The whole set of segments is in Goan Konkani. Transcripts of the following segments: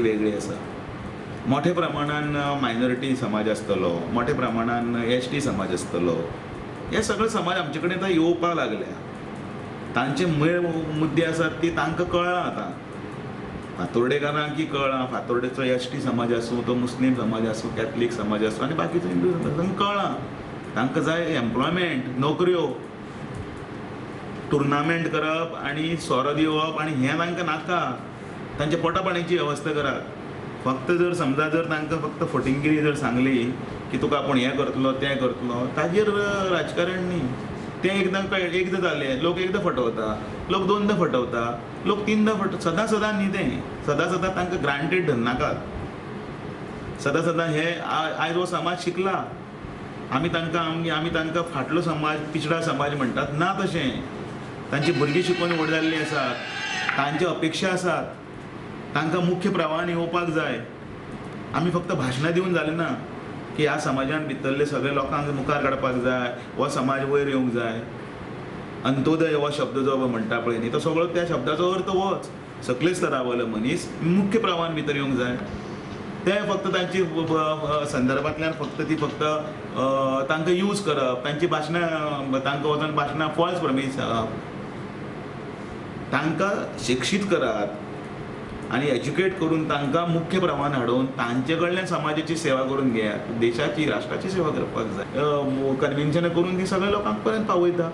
वेगळी आसा. मोठ्या प्रमाणान मायनॉरिटी समाज आसतलो, मोठ्या प्रमाणान एस टी समाज आसतलो. हे सगळे समाज आमचे कडेन आतां येवपाक लागल्या. तांचे मेळ मुद्दे आसात ती तांकां कळ्ळां. आतां फातोर्डेकारांक कळ्ळां. फातोर्डेचो एस टी समाज आसूं, तो मुस्लीम समाज आसूं, कॅथलीक समाज आसूं आनी बाकीचो हिंदू समाज, तांकां कळ्ळां. तांकां जाय एम्प्लॉयमेंट, नोकऱ्यो. टुर्नामेंट करप आनी सोरो दिवप आनी हें तांकां नाका. तांच्या पोटा पाणयाची वेवस्था करात फक्त. जर समजा जर तांकां फक्त फटिंगिरी जर सांगली की तुका आपूण हें करतलो, तें करतलो, ताजेर राजकारण न्ही तें. एकदां कळ, एकदां जालें, लोक एकदां फटवता, लोक दोनदां फटवता, लोक तिनदां फट, सदां सदां न्ही तें. सदां सदां तांकां ग्रांटेड धरनाकात सदां सदां. हे आयज हो समाज शिकला. आमी तांकां फाटलो समाज, पिछडा समाज म्हणटात. ना तशें. तांची भुरगीं शिकून व्हड जाल्लीं आसात. तांच्यो अपेक्षा आसात. तांकां मुख्य प्रवाहान येवपाक जाय. आमी फक्त भाशणां दिवन जालें ना की ह्या समाजान भितरले सगळे लोकांक मुखार काडपाक जाय, हो समाज वयर येवंक जाय. अंत्योदय हो शब्द जो म्हणटा पळय न्ही, तो सगळो त्या शब्दाचो अर्थ होच, सकले स्तरावयलो मनीस मुख्य प्रवाहान भितर येवंक जाय. ते फक्त तांची संदर्भांतल्यान फक्त ती फक्त तांकां यूज करप, तांची भाशणां, तांकां वचून भाशणां, फॉल्स प्रमीस सांगप. तांकां शिक्षीत करात आनी एज्युकेट करून तांकां मुख्य प्रवाहान हाडून तांचे कडल्यान समाजाची सेवा करून घेयात. देशाची, राष्ट्राची सेवा करपाक जाय. कन्व्हिन्शनां करून ती सगळ्या लोकांक पर्यंत पावयता.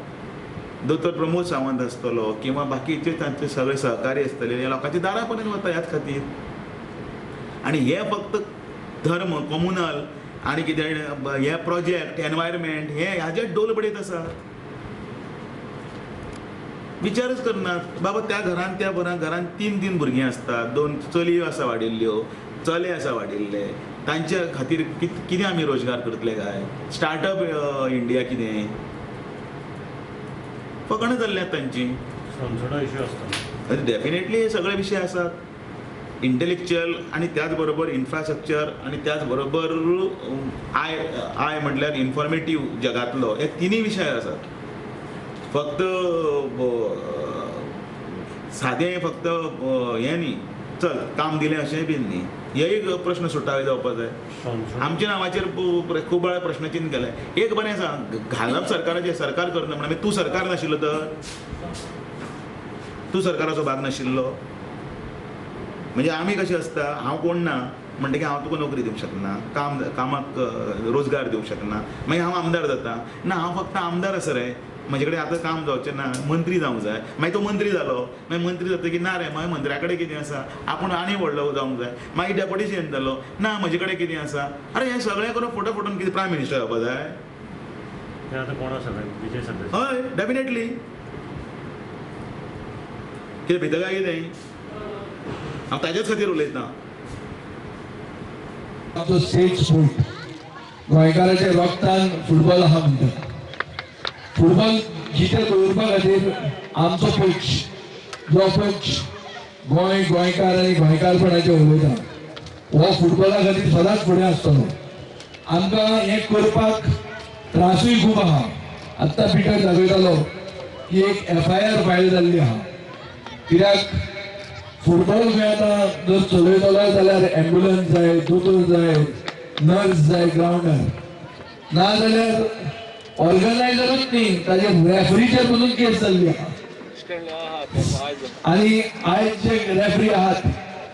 दोतोर प्रमोद सावंत आसतलो किंवा बाकीचे तांचे सगळे सहकारी आसतले, ह्या लोकांच्या दारा पर्यंत वता ह्याच खातीर. आनी हे फक्त धर्म, कॉम्युनल आनी कितें हे प्रोजेक्ट, एनवायरमेंट, हे हाजेर डोल बडयत आसा. विचारच करनात बाबा, त्या घरान, त्या घरान घरान तीन तीन भुरगीं आसतात, दोन चलयो आसा वाडिल्ल्यो, चले आसा वाडिल्ले. तांच्या खातीर कितें आमी रोजगार करतले काय? स्टार्टअप इंडिया कितें फकाणां चल्ल्यात तांची. सोनसडो इश्यू आसता. डेफिनेटली हे सगळे विशय आसात, इंटलेक्च्युअल आनी त्याच बरोबर इन्फ्रास्ट्रक्चर आनी त्याच बरोबर I I म्हटल्यार इन्फॉर्मेटीव जगांतलो, हे तिनूय विशय आसात. फक्त सादें फक्त हें न्ही, चल काम दिलें अशेंय बीन न्ही. हेय प्रश्न सुटावे जावपा जाय. सोनसडो. आमच्या नांवाचेर खूब वेळा प्रश्नचिन्ह केलें. एक बरें आसा, घालप सरकाराचें, सरकार करना म्हण. मागीर तूं सरकार नाशिल्लो तर? तूं सरकाराचो भाग नाशिल्लो? म्हणजे आमी कशें आसता, हांव कोण ना म्हणटकीर हांव तुका नोकरी दिवंक शकना, कामाक रोजगार दिवंक शकना. मागीर हांव आमदार जाता. ना, हांव फक्त आमदार आसा रे, म्हजे कडेन आतां काम जावचें ना, मंत्री जावंक जाय. मागीर तो मंत्री जालो. मागीर मंत्री जातकीर, ना रे, मागीर मंत्र्या कडेन कितें आसा, आपूण आनी व्हडलो जावंक जाय. मागीर डेप्युटी सीएम जालो. ना, म्हजे कडेन कितें आसा. अरे, हें सगळें करून फुटो फुटून कितें प्रायम मिनिस्टर जावपा जाय? ते आतां कोण आसा काय विजय सरदेसाय? हय, डेफिनेटली. कितें भितर काय कितें? हांव ताज्याच खातीर उलयतां. आमचो स्टेट स्पोर्ट, गोंयकाराच्या रक्तान फुटबॉल आहा म्हणटा. फुटबॉल जिते दवरपा खातीर आमचो पक्ष, जो पक्ष गोंय, गोंयकार आनी गोंयकारपणाचें उलयता, हो फुटबॉला खातीर सदांच फुडें आसतलो. आमकां हें करपाक त्रासूय खूब आहा. आत्तां पिटर दाखयतालो की एक एफआयआर फायल जाल्ली आहा, कित्याक फुटबॉल खंय आतां जर चलयतलो जाल्यार एम्ब्युलन्स जाय, दोतोर जाय, नर्स जाय ग्रावंडार. ना जाल्यार ऑर्गनायझरूच न्ही, ताजेर रेफरीचेर पसून केस जाल्ली आहा आनी आयज जे रेफरी आहात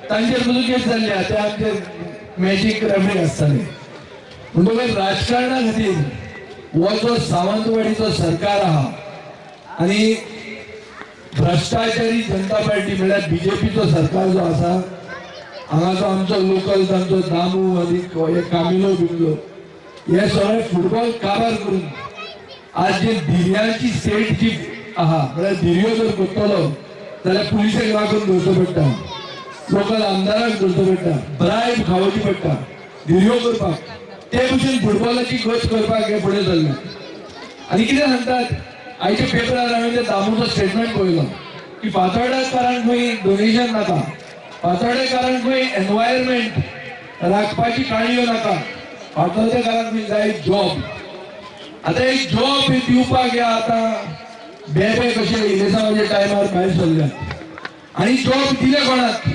तांचेर पसून केस जाल्ली आहा. ते आमचे मॅजीक रेफरी आसताले. म्हणटकच राजकारणा खातीर हो जो सावंतवाडीचो सरकार आहा आनी भ्रष्टाचारी जनता पार्टी म्हळ्यार बीजेपीचो सरकार जो आसा, हांगाचो आमचो लोकल तांचो दामू आनी हे कामिलो बिमलो, हे सगळे फुटबॉल काबार करून आज जे धिरयांची स्टेट जी आहा, म्हळ्यार धिरयो जर करतलो जाल्यार पुलिसेक राखून दवरचो पडटा, लोकल आमदाराक धरचो पडटा, ब्रायब खावोवची पडटा धिरयो करपाक. ते भशेन फुटबॉलाची गत करपाक हे फुडें सरले. आनी कितें सांगतात, आयच्या पेपरार हांवें ते दामूचो स्टेटमेंट पळयलो की फातोर्डेकारांक खंय डोनेशन नाका, फातोर्डेकारांक खंय एनवायरमेंट राखपाची काणयो नाका, फातोर्डेकारांक खंय जाय जॉब. आतां एक जॉब दिवपाक हे आतां बेबे कशे इलेक्शनाच्या टायमार भायर सरल्यात आनी जॉब दिले कोणाक?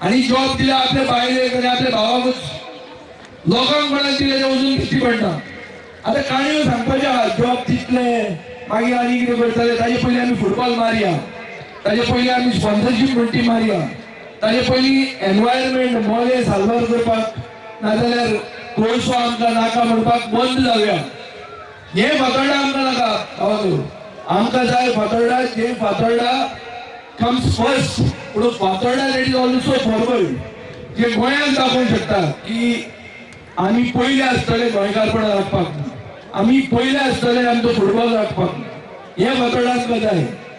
आनी जॉब दिल्या आपल्या बायलेक आनी आपल्या भावाकूच. लोकांक कोणाक दिले ते वचून दिश्टी पडना. आतां काणयो सांगपाच्यो आहा, जॉब दितले, मागीर आनी कितें करतले. ताजे पयलीं आमी फुटबॉल मारया, ताजे पयलीं आमी स्पॉन्सरशीप म्हणटी मारया, ताजे पयलीं एनवायरमेंट मोलें साल्वार करपाक, नाजाल्यार कोळसो आमकां नाका म्हणपाक बंद जावया. हे फातोर्डा आमकां नाका भावांनो, आमकां जाय फातोर्डा जे फातोर्डा कम्स फर्स्ट, पूण Fatorda that is also forward, जे गोंयांक दाखोवंक शकता की आमी पयले आसतले गोंयकारपणा राखपाक, आमी पयले आसतले आमचो फुटबॉल राखपाक. हे फातोर्डा आमकां जाय.